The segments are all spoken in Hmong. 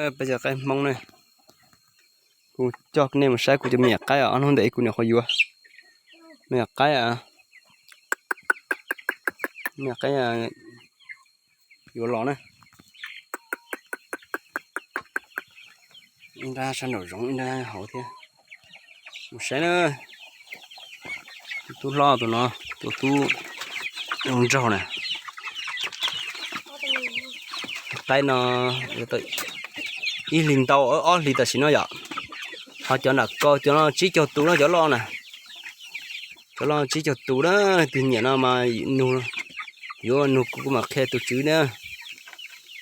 Peb cov qaib Hmoob ne, kuv coj nej mus saib kuv cov me nyuam qaib os, ob hnub ntawd kuv nyuam qhuav yuav me nyuam qaib, me nyuam qaib yuav los na. Ib nrab sab nraum zoov ib nrab hauv thiab. Mus saib na, tub hlob tus no, tus tub zoo nraug na. Qaib no ib hlis ntau ob hlis tam sim no yom. Ho cov nram ko cov no tsib caug tus na cov loj na. Cov loj tsib caug tus na, tus nyiam no mas nug, yuav nug kuv kuv mam qhia tus tswv na.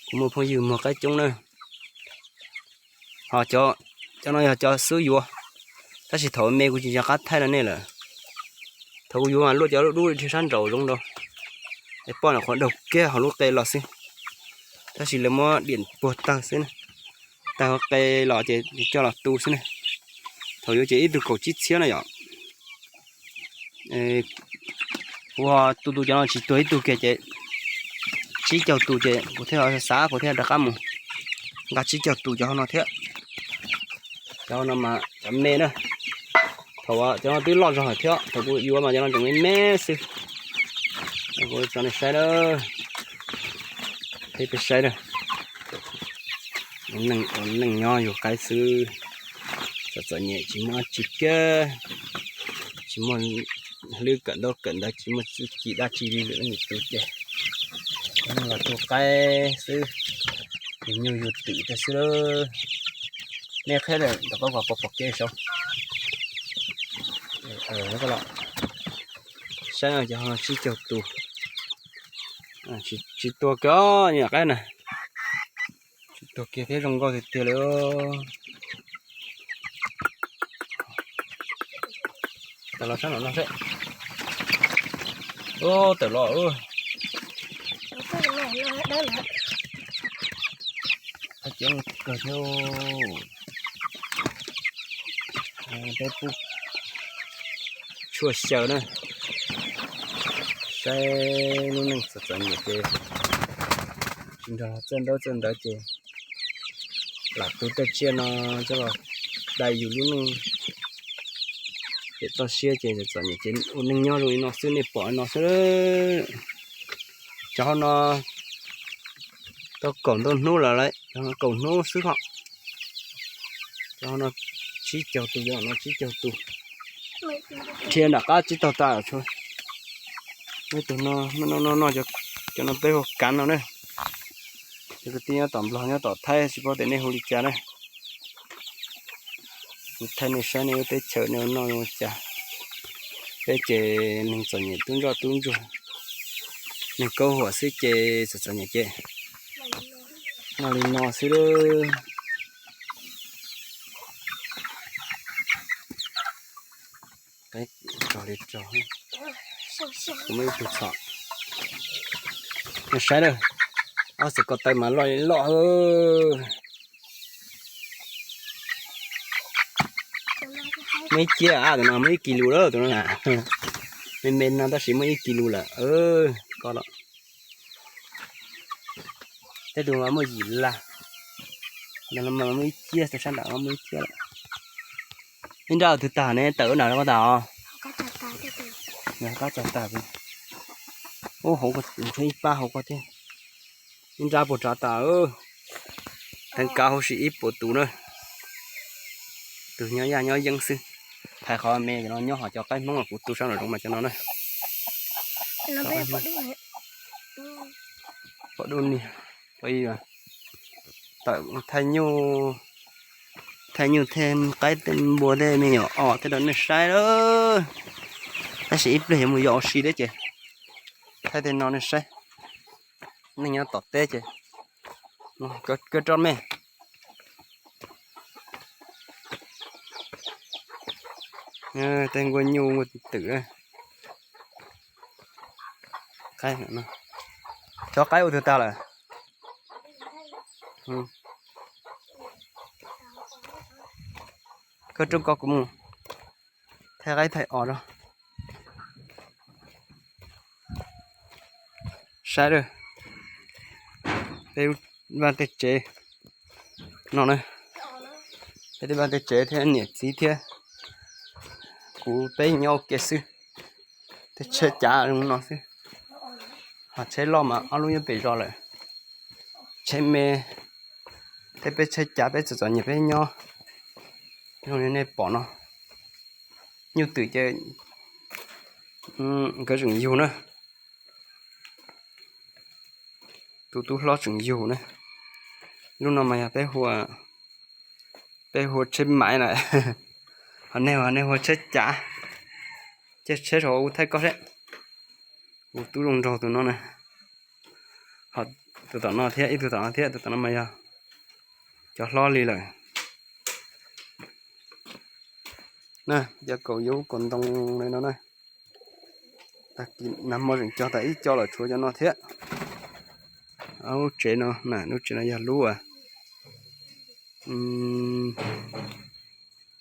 Kuv muaj phooj ywg muag qaib coob na. Ho cov, cov no yog cov xub yuav, tab sis thaum me kuv tsis nco qab thaij rau nej lawm. Thaum kuv yuav mas luaj cov lub dub dhia sab nraum zoov nraud, es poj niam qhuav daug kiag hauv lub qe los xwb, tab sis lawv muab diam puag tawg xwb, tawg hauv qe los ces coj los tu xwb na. Thaum yuav ces ib tug kaum tsib txhiab na yom. Kuv tu tu cov no tsis tuag ib tug kiag ces tsib caug tus ces kuv thiaj xav kuv thiaj rov qab mus nqa tsib caug tus cov hauv no thiab. Cov hauv no mas cov me na, thaum cov no twb loj zog lawm thiab, thaum kuv yuav mas cov no tseem me me xwb. Kuv tso nej saib, peb peb saib na. Ua neej nyob yug qaib xwb, txom txom nyem tsis muaj dab tsi kiag, tsis muaj hlwb kawm ntaub kawm ntawv, tsis muaj txuj ci dab tsi li lwm tus tus ces los tu qaib xwb, yug nyuj yug twm tag xwb. Nej qhia lawm rau qab pom pom kev saud. Saib no cov tsib caug tus, tsis tuag kiag nyuam qaib na, tsis tuag kiag thiab zoo nkauj tiag tiag li. Tawm los sab nraum no seb. Ub, tawm los. Qab ceeb kawg thiab. Peb pub tshuaj xyaw na, saib lub neej txom txom nyem ces tsis nrog txawj ntaub txawj ntawv ces lam tu tej tsiaj no coj los dai yus lub neej. Pem toj siab ces txom nyem ces ua neej nyob zoo li no xwb, nej pom li no xwb. Cov hauv no tau kaum ntau hnub lawm, cov no kaum hnub xwb hos. Cov hauv no tsib caug tus, cov no tsib caug tus. Dhia nram qab tsib taug tas. Tus no, no no, cov no peb hu kav no na. Cov kwv tij nyob tom Nplog nyob tom Thaib tsis paub tias nej hu li cas na. Kuv thaij nej saib nej lub teb chaws nej ua noj ua cas. Peb ces neeg txom nyem tub ntsoj tub ntsuag, neeg kaub huam xwb ces txom txom nyem ces noj li no xwb. Qab rog li rog, kuv muaj ib tug txhom. Nej saib lawm, ob txhais ko taw mas loj li loj. Muaj ib ciab, tus no muaj ib kis lus lawm, tus no na. Me me no tab sis muaj ib kis lus lawm. Ko los, tej tus mas muaj yim lab, ntawm no mas muaj ib ciab, tus sab nram no muaj ib ciab lawm. Ib nrab twg tag ne, tawm ua nram ko tag os. Qab tag, ub, hauv ko ib pab hauv ko thiab. Ib nrab puag tsav tas. Theej kav huv si ib puas tus na. Tus nyob yaj nyob yeeb xwb. Thaij qhov me cov no nyob hos cov qaib Hmoob kuv tu sab nraum zoov mas cov no na. Pom dub niag, tawm thaij nyuj, thaij nyuj thiaj qaib tej npua tej me nyuam os thiaj rau nej saib lawm. Tab sis ib pliag yuav mus yos ua si thiab ces thaij tej no nej saib. Neeg nyob tom teb ces kawg roj me. Tej nkuaj nyuj nkuaj twm. Cov qaib ua twg tag lawm? Kawg roj ko kuv mus thaij qaib thaij os rau saib lawm. Peb vaj tej tsev No na, peb tej vaj tej tsev thiab niam txiv thiab kuv peb nyob ua ke xwb. Tej tsheb cav zoo no xwb. Ho tsheb loj mas ob lub nyob pem zos lawm. Tsheb me thiab peb tsheb cav peb txom txom nyem peb nyob zoo li nej pom no. Nyuj twm ces nkawd tseem yug na. Tus tub hlob tseem yug na. Lub no mas yog peb hu, peb hu tsheb maiv na. Ho nej, nej hu tsheb cav. Ces tsheb saum ua thaij koj seb. Tus tub zoo nraug tus no na. Ho tus tom no thiab, ib tug tom no thiab, tus tom no mas yog cov hlob li lawm. Na, cov kaum yub kaum ntoo li no na. Tag kis nag hmo tseem cog tas ib co lawm tshuav cov no thiab. Lub tsev no, lub tsev no yog lub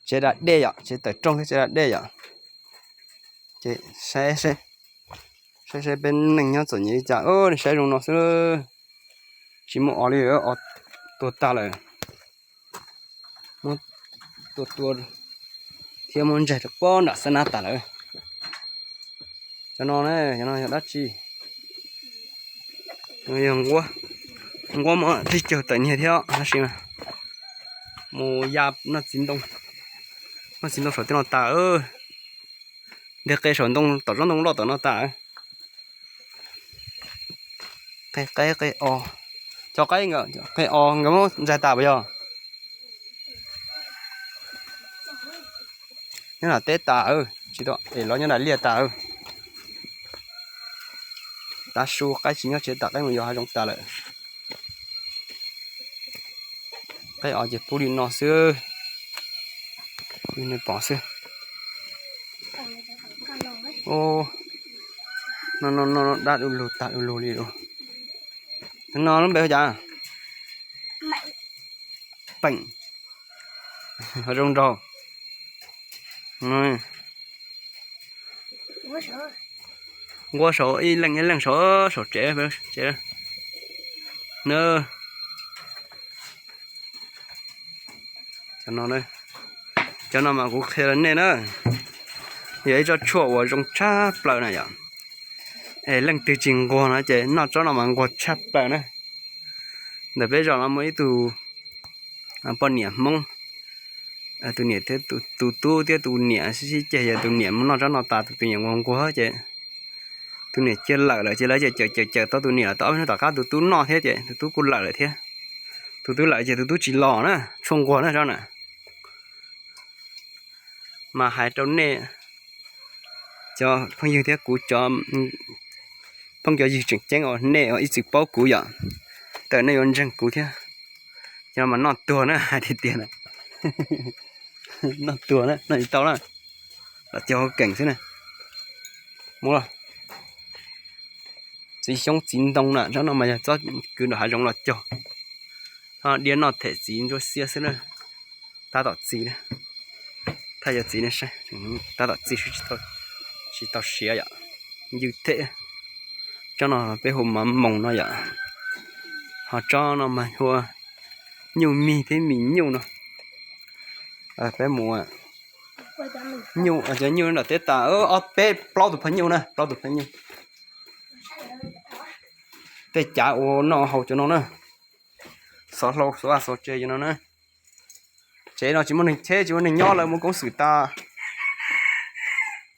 tsev da dej yom, tsev tawm rooj thiab tsev da dej yom. Ces saib, saib saib peb neej nyob txom nyem li cas, nej saib zoo no xwb. Tsis muaj os li, os tuag tag lawm. Muab tua tua thiab muab ntsaig rau pob nram xab nab tas lawm. Cov no, cov no yog dab tsi? Yog nquab, nquab muab tib caug tawm nyiag thiab tab sis mus ya noj txiv ntoo, noj txiv ntoo saum tej no tas. Nteg qe saum ntoo tom tsob ntoo loj tom no tas. Qe qaib qe os, cov qaib qe os nkawd muab ntsaig tas puas yog? Nyob nram teb tas, tsis tau es los nyob nram liaj tas. Tav su qaib tsis nyob tsev tas, qaib mus yos hav zoov tas lawm. Qaib os ces pub li no xwb, li nej pom xwb. No, no, no dab du lug tag du lug li lawm. No lub npe hu cas? Peem. Zoo nraug. Nquab saum ib leeg ib leeg saum, saum tsev, tsev na. Cov no, cov no mas kuv qhia rau nej na, yog ib tsob tshuaj uas zoo tshaj plaws na yom. Es leej twg tsis nquag no ces noj tsob no mas nquag tshaj plaws na. Ntawm peb zos no muaj ib tug poj niam Hmoob, tus niam thiab tus tub thiab tus niam sib sib ceg, yog tus niam mus noj tsob no tas tus niam nquag nquag ces tus niam cia lawm lawm ces lawv ces cawm cawm cawm tau tus niam los tau ob peb hnub tom qab tus tub noj thiab ces tus tub kuj lawm lawm thiab. Tus tub lawm ces tus tub tsis los na, tshuaj nquag na tsob na. Mas hais rau nej cov phooj ywg thiab kuv cov phooj cov ywg tseem ceeb uas nej ib txwm paub kuv yom, tawm nej yuav ntseeg kuv thiab. Cov no mas noj tuag na, hais tiag tiag na. Noj tuag na, noj tsis tau na. Los cog hauv keem xwb na. Mus los. Txiv xyoob txiv ntoo na, tsob no mas yog tsob kwv nram hav zoov los cog. Diab noj them txiv ntsuab xiab xwb na. Tab tom txi, thaj yuav txiv ne saib, tab tom txi, tsis tau siav yom. Ywj them. Tsob no peb hu mav moos no yom. Ho tsob no mas hu nyuj mig thiab mis nyuj no. Peb mus, nyuj, cov nyuj nram teb tas, ob peb plaub tus phaj nyuj na, plaub tus phaj nyuj. Tej cav ua noj haus cov no na. Xov hlau xov vaj xov tse cov no na. Tsev no tsis muaj neeg cheb, tsis muaj neeg nyob, lawv muaj koob xwm tas,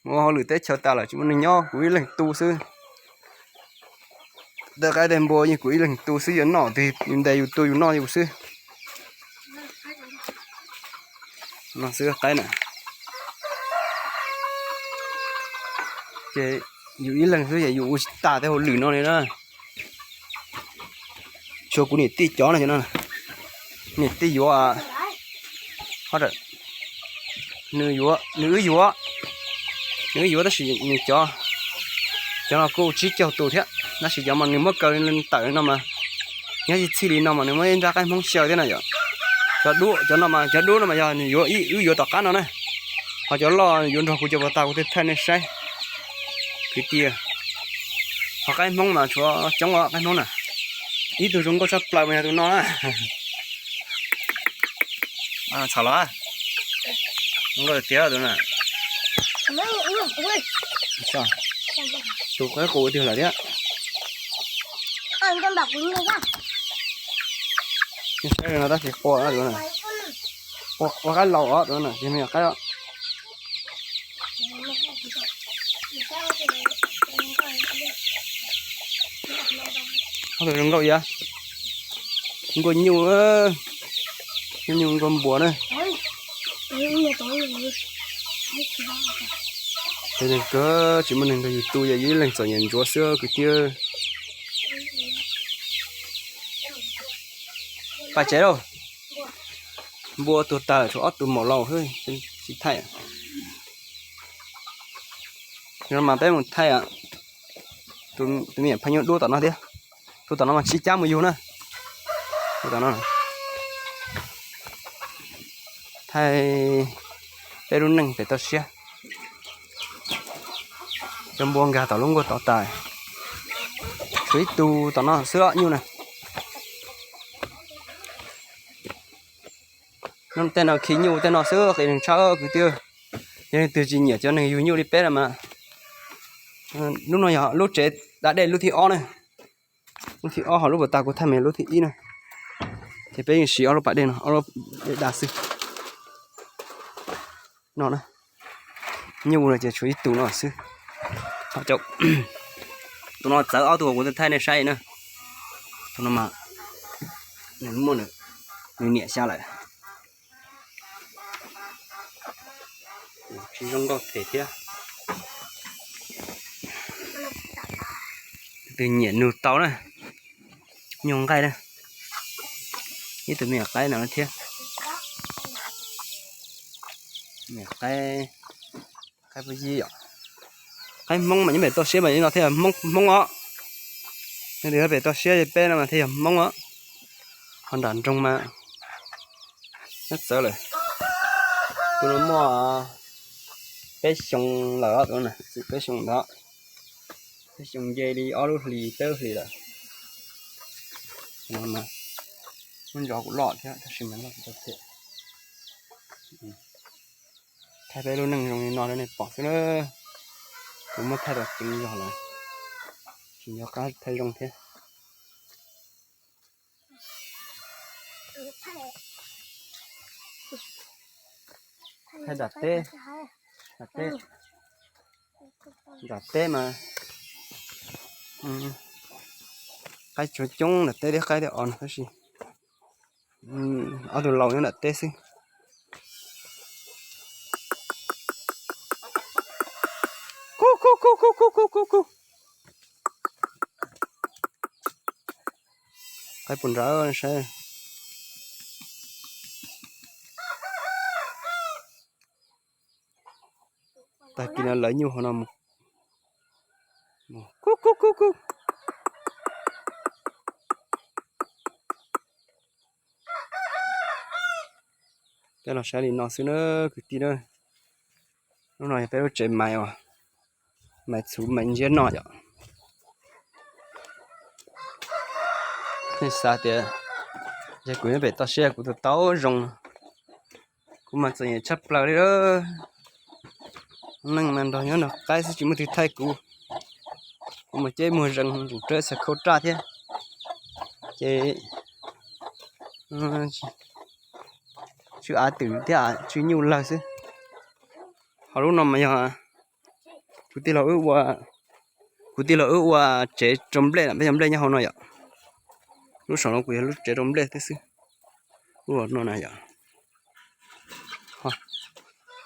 mus ua hauj lwm teb chaws tas lawm, tsis muaj neeg nyob, kuv ib leeg tu xwb. Tej qaib tej npua yeej kuv ib leeg tu xwb, yus noj twg yus ntes yus tu yus noj yus xwb. No xwb qaib na. Ces yus ib leeg xwb ces yus ua tsis tas tej hauj lwm no li na. Tshuav kuv niam tij cov no, niam tij yuav, nws yuav, nws wb yuav, nws wb yuav tab sis nws cov, cov no kuj tsib caug tus thiab tab sis cov mas nws muab kaw tawm no mas, nyob txhij txhij li no mas nws muab ib nrab qaib hmoob xyaw thiab na yom. Cov dub, cov no mas, cov dub no mas yog nws yuav, wb yuav tom qab no na. Ho cov loj yuav nrog kuv cov puas tag kuv thiaj thaij nej saib kwv tij. Ho qaib hmoob mas tshuav coob os qaib hmoob na. Ib tug zoo nkauj tshaj plaws mas yog tus no na. Txhom los, zoo nkauj tiag tus na. Tus qaib qus tiag lawm thiab. Saib no tab sis qua tus na, ua qaib laus os tus na, tsis me nyuam qaib os. Ob tug zoo nkauj ib yam, nkauj nyuj, nyuj nkauj npua na. Tes neeg kawg tsis muaj neeg nrog yus tu, yog yus ib leeg txom nyem ntsuav xwb kwv tij. Pais tsev lauj. Npua tuag tag tshuav ob tug maum laus xwb tsis thaij. No mas peb mus thaij tus me nyuam phaj nyuj dub tom no thiab. Tus tom no mas tsis cab mus yug na. Tus tom no thaij peb lub neej pem toj siab. Cov npua nkag tom lub nkuaj tod tas. Tshuav ib tug tom no xwb nyuj na. Tej no khi nyuj tej no xwb qis neeg tshaj kwv tij. Yog leej twg tsis nyiam cov neeg yug nyuj li peb no mas, lub no yog lub tsev da dej lub thib ob na. Lub thib ob, ho lub puas tas kuv thaij mas yog lub thib ib na. Ces peb yeej siv ob lub pas dej no, ob lub dej da xwb. No na, nyuj no ces tshuav ib tug no xwb. Tus no txawv ob tug kuv thaij nej saib na. Tus no mas nws muaj nws niam xya lawm. Tsis zoo nkauj them thiab. Tus twg nyiam nug tau na. Nyuj nqaij na. Ib tug me nyuam qaib no thiab. Me nyuam qaib, qaib pub yib yom. Qaib Hmoob mas nyob pem toj siab mas li no thiaj yog Hmoob os. Nyob pem toj siab peb no mas thiaj yog Hmoob os. Ho nram nroog mas nyob txawv lawm. Tus no muaj peb xyoo lawm os, tus no txwm peb xyoo ntawd. Peb xyoo nce li ob lub hlis peb lub hlis lawm. Muab ntsos kuv loj thiab tab sis mas loj tsis tau them. Thaij peb lub neej zoo li no rau nej pom xwb na. Kuv muab thaij tau ceev zog lawm, tsis nco qab thaij zoo thiab. Thaij nram teb, nram teb, nram teb mas qaib tsuav coob nram teb thiab qaib thiab os no tab sis ob tug laus nyob nram teb xwb. Kuj kuj kuj kuj kuj kuj kuj. Qaib puas nrad saib. Tag kis no lawv nyuj hauv no mus. Kuj kuj kuj kuj. Peb los saib li no xwb na kwv tij na. Lub no yog peb lub tsev maiv uas maiv txhuv maiv ntsiab noj yom. Nej xav tias yog kuv nyob pem toj siab kuv tus tau zoo, kuv mas txom nyem tshaj plaws li. Neej mas nrog nyob nrog qaib xwb tsis muaj twg thaij kuv. Kuv mas ceb muag zees tseem rawv xav khau raj thiab. Ces tsw av twm thiab tsw nyuj lawg xwb. Ho lub no mas yog kuv tij laug wb ua, kuv tij laug wb ua tsev rau nplej na, peb cov nplej nyob hauv no yom. Lub saum no kuv yog lub tsev rau nplej thiab xwb. Lub no na yom.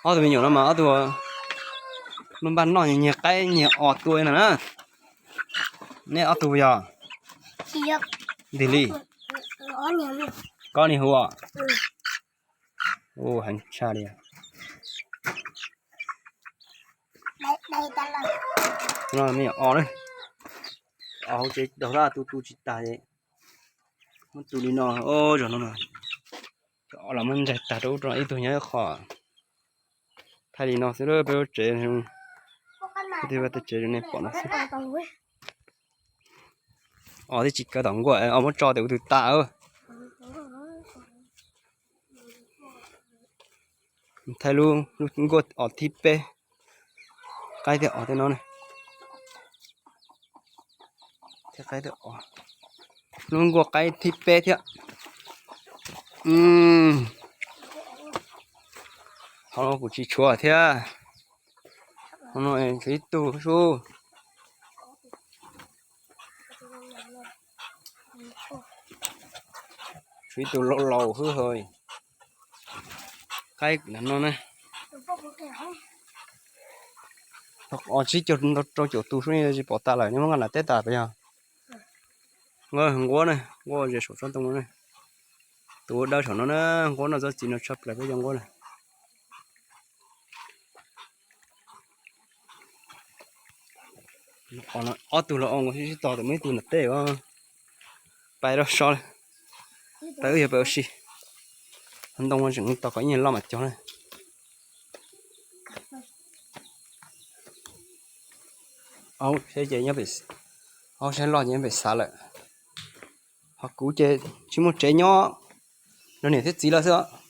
Ob tug me nyuam no mas ob tug npaj noj nyiag qaib nyiag os tua no na. Nej ob tug yog? Ntws li. Koj niag hu os. Heev tshaj li. No me nyuam os na. Os hauv tsev daug lab tu tu tsis tag es muab tu li no. Zog no os los muab ntsaig tag rau ub rau no, ib tug nyob ib qho. Thaij li no xwb peb lub tsev, tej tsev nej pom no xwb. Os twb tsis kaw tom nkuaj, os muab tso tias kuv tus tas. Thaij lub, lub nkuaj os thib peb, qaib thiab os tej no ne. Thiab qaib thiab os. Lub nkuaj qaib thib peb thiab. Qhov no kuv tsis tshuav thiab. Qhov no tshuav ib tug xwb. Tshuav ib tug laus laus xwb hos. Qaib no na. Os tsib caug rau caum tus sub ne tsis pom tas lawm, nej muab nqa nram teb tas puas yog? Nquab ne, nquab ze saum tsob ntoo no ne. Tus dawb saum no na, nquab noj tsob txiv no tshaj plaws peb cov nquab na. Ob tug los os nkaus sib sib tos, tus muaj ib tug nram teb os. Pais rau so, pais wb yog pais ua si. Ntoo tseem tos kom ib nyuag loj mam cog na. Au, seb ces nyob pem, au, seb loj ces nyob pem xav lawm. Ho kuv ces tsis muaj tsev nyob, nrog niam thiab txiv lawm xwb os.